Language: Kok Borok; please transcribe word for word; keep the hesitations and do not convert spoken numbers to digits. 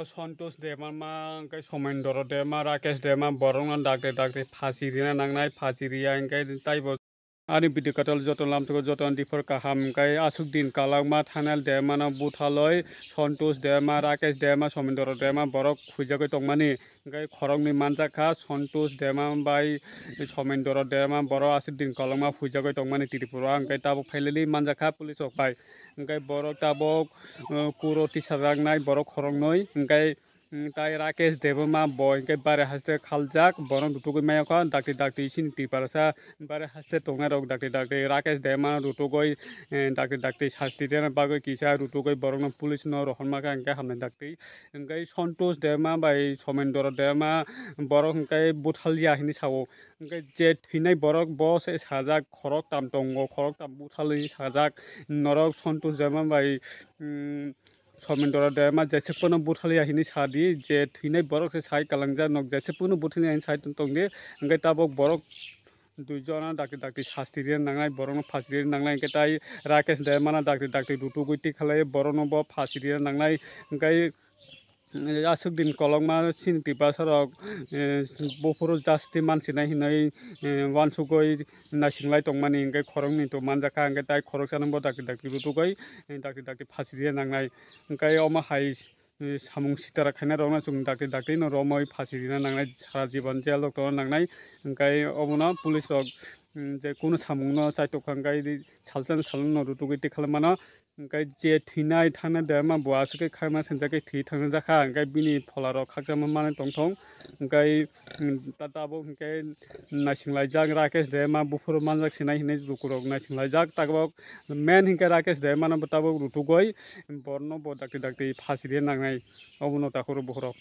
Santosh Debbarma, hwnkhe Somendro Debbarma, Rakesh Debbarma, borokno dakti dakti phasi rina nangnai, phasi riya hwnkhe taibo ani video kwtal joto lamthugo, joto diphor kaham hwnkhe aswk din kwlangma Thanal Debbarmano buthalwi Santosh Debbarma, Rakesh Debbarma, Somendro Debbarma borok huijagwi tongmani. Hwnkhe khoroknwi manjakha Santosh Debbarma bai Somendro Debbarma borok aswk din kwlangma huijagwi tongmani Tripura, hwnkhe tabuk phailali manjakha police rok bai. Hwnkhe borok tabuk, uh, kuro tisajak nai borok khoroknwi, hwnkhe, mm, tai Rakesh Debbarma bo hwnkhe bare haste khaljak, borok rutugwi mayakha, dakti dakti chini Tiprasa bare haste tongnai rok dakti dakti Rakesh Debbarma rutugwi, eh, dakti dakti sasti rwna bagwi kisa rutugwi borokno police no rohorma kha hwnkhe hamnai dakti. Hwnkhe Santosh Debbarma bai Somendro Debbarma borok hwnkhe buthalya hinwi sao. Hwnkhe je thwinai borok bo se sajak, khoroktham tongo, khoroktham buthalwi sajak. Norok Santosh Debbarma bai, mm, Somendro Debbarma jeswk phano buthalya hinwi sadi, je thwinai borok se sai kwlangjak, nok jeswk phano buthalya hinwi sai tongdi. Hwnkhe tabuk borok duijon dakti dakti sasti rina nangnai, borokno phasi rina nangnai. Hwnkhe tai Rakesh Debbarmano dakti dakti rutugwi tikhalai borokno bo phasi rina nangnai. Hwnkhe aswk din kwlangma chini Tiprasa rok, eh, buphuru justice mansinai hinwi, eh, uansugwi naisinglai tongmani hwnkhe khoroknwi to manjakha, hwnkhe tai khoroksano bo dakti dakti rutugwi, eh, dakti dakti phasi rina nangnai. Hwnkhe omo hai, eh, samung sitara khainai rokno chwng dakti dakti no romwi phasi rina nangnai, sara jibon jail o tongna nangnai. Hwnkhe obono police rok, mm, je kunu samungno chaitok kha hwnkhe salsa salno rutugwi tikhalai mano. Hwnkhe je thwinai thangna derma bo aswk khe khaima sinjakhe thwi thangna jakha, hwnkhe bini phola rok khakchangma manwi tongthong. Hwnkhe, mm, ta tabuk hwnkhe naisinglaijak Rakesh Debbarma buphuru manjak sinai hinwi lukurok naisinglaijak. Tabuk main hwnkhe Rakesh Debbarmano bo tabuk rutugwi borno bo dakti dakti phasi rina nangnai, obono takhoro bukhurok.